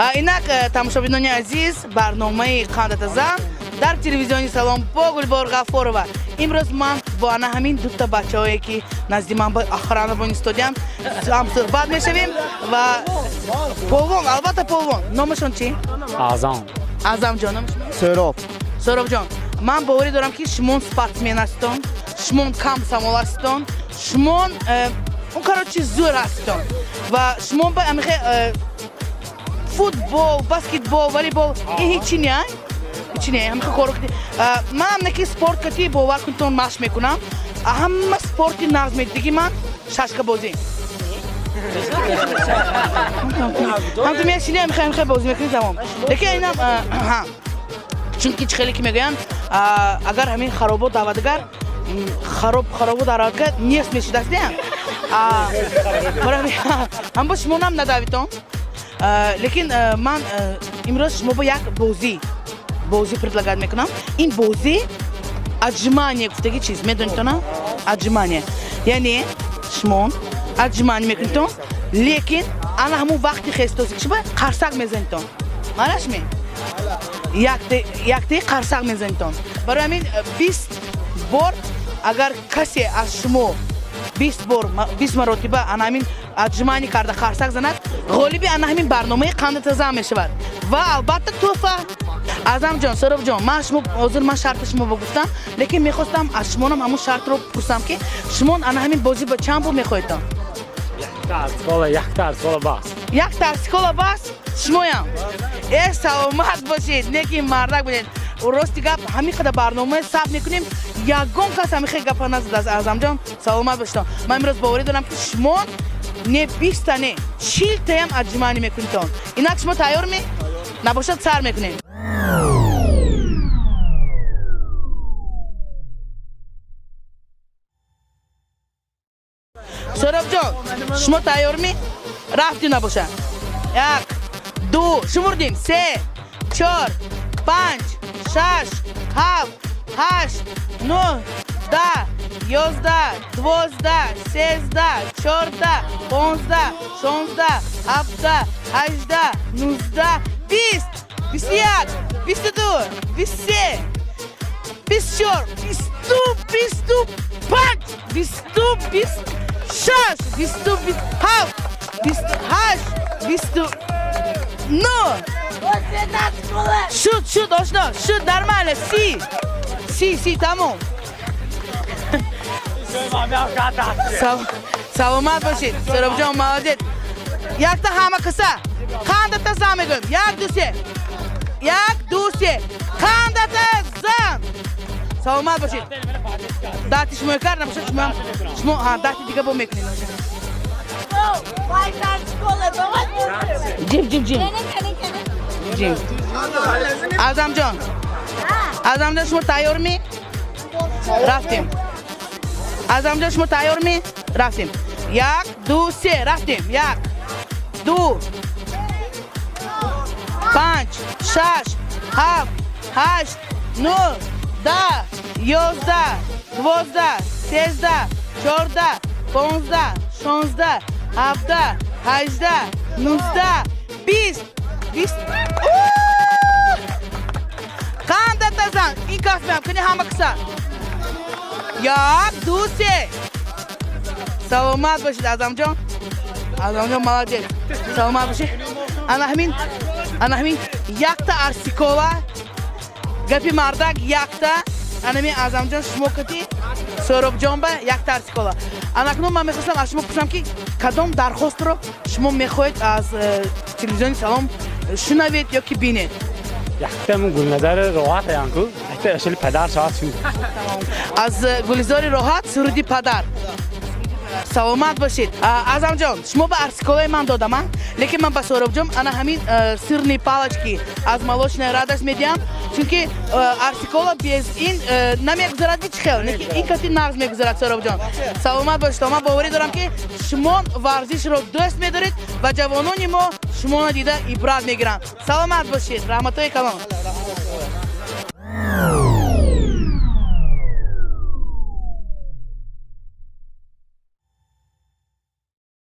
Инак, тамошобинони азиз, барномаи Қандата зан дар телевизиони Салом бо Гулбор Ғаффорова. Имрӯз ман бо ана ҳамин дута бачаҳое, ки назди ман ба охрана бо истодиам, ҳамсӯҳбат мешавем. Ва полвон, албатта, полвон. Номашон чӣ? Аъзам. Аъзамҷон, номи шумо? Сӯроб. Сӯробҷон, ман боварӣ дорам, ки шумон спортсмен ҳастон, шумон комсомол ҳастон, шумон он, короче, зӯр ҳастон ва шумон ба амихе футбол, баскетбол, волейбол ин ҳечи не, ҳечи не, ҳамихе коро. Манам неки спорт кати, бовар кунтон, машқ мекунам. Ҳама спорти нағз медиги ман шашкабозӣ. Ҳамту мешини, ҳамихе бозӣ мекунӣ, тамом. Лекин инам чунки чӣ хеле ки мегӯянд, агар ҳамин харобот даъватгар хароб харобот даъватгар нест мешудааст, не, ҳам бо шумо нам надавитон. Лекин ман имрӯз шумо бо як бозӣ предлагать мекунам. Ин бозӣ отжимание гуфтаги чиз медонитона? Отжимание яъне шумо отжимание мекунитон, лекин ана ҳамун вақти хестоси шумо қарсак мезанитон. Манашме яктаи қарсак мезанитон. Барои ҳамин 20 бор, агар касе аз шумо 20 бор, 20 маротиба ана ҳамин отжимание карда қарсак занад, ғолиби ана ҳамин барномаи Қандатазан мешавад ва албатта тӯҳфа. Аъзамҷон, Сӯробҷон, ман шумо ҳозир ман шарти шумо ба гуфтам, лекин мехостам аз шумонам ҳамун шартро пурсам, ки шумо ана ҳамин бозӣ ба чанд бор мехоҳедтон? Якта якта арсикола бас. Якта арсикола бас. Шумоям э саломат бошед, неки мардак будед. Рости гап, ҳамин қадар барнома сабт мекунем, ягон кас ҳамин хел гапа назадааст. Аъзамҷон, саломат бошедон. Ман имрӯз боварӣ дорам, ки шумо не 20-та, не, 40-таям отжимание мекунитон. Инак, шумо тайёр ме набошад, сар мекунем. Сӯробҷон, шумо тайёрми? Рафтим набошад. Як, ду, шумурдим, се, чор, панҷ, шаш, ҳафт, ҳашт, нӯҳ, 10, 11, 12, 13, 14, 15, 16, 17, 18, 19, 20, 21, 22, 23, 24, 25, 26, 27, 28, 29. Шуд, шуд, ошно, шуд, нормально, 30, 30, 30, тамом. Саломат бошед, Сӯробҷон, молодец. Якта ҳама каса қандата зан мегӯем. Як, ду, се, як, ду, се, қандата зан! Саломат бошед. Дати шумо кар набошад, шумо шумо дати дига бо мекунед. Ҷим, ҷим, ҷим, ҷим. Аъзамҷон, Аъзамҷон, шумо тайёрми? Рафтем. Аъзамҷон, шумо тайёрми? Рафтем. Як, ду, се, рафтем. Як, ду, панҷ, шаш, ҳафт, ҳашт, нӯҳ, 10, 11, 12, 13, 14, 15, 16, 17, 18, 19, 20, 20. Қандатазан! Ин кас меам куни, ҳама киса. Як, ду, се. Саломат бошед, Аъзамҷон. Аъзамҷон, молодец, саломат бошед. Ана ҳамин, ана ҳамин якта арсикова, гапи мардак, якта анами Аъзамҷон, шумо кати Сӯробҷон ба якта арсикола. Анакнун ман мехостам аз шумо пурсам, ки кадом дархостро шумо мехоҳед аз телевизиони Салом шунавед ё ки бинед? Якта мун Гулназари Роҳат янку. Якта ашили падар шавад шуд. Аз Гулизори Роҳат суруди падар. Саломат бошед. Аъзамҷон, шумо ба арсиколаи ман додам, а лекин ман ба Сӯробҷон ана ҳамин сырные палочки аз Молочная радость медиҳам, чунки арсикола без ин намегузарад. Ҳеҷ хел ин кати нағз мегузарад. Сӯробҷон, саломат бошед. Ман боварӣ дорам, ки шумо варзишро дӯст медоред ва ҷавонони мо шуморо дида ибрат мегиранд. Саломат бошед, раҳматҳои калон.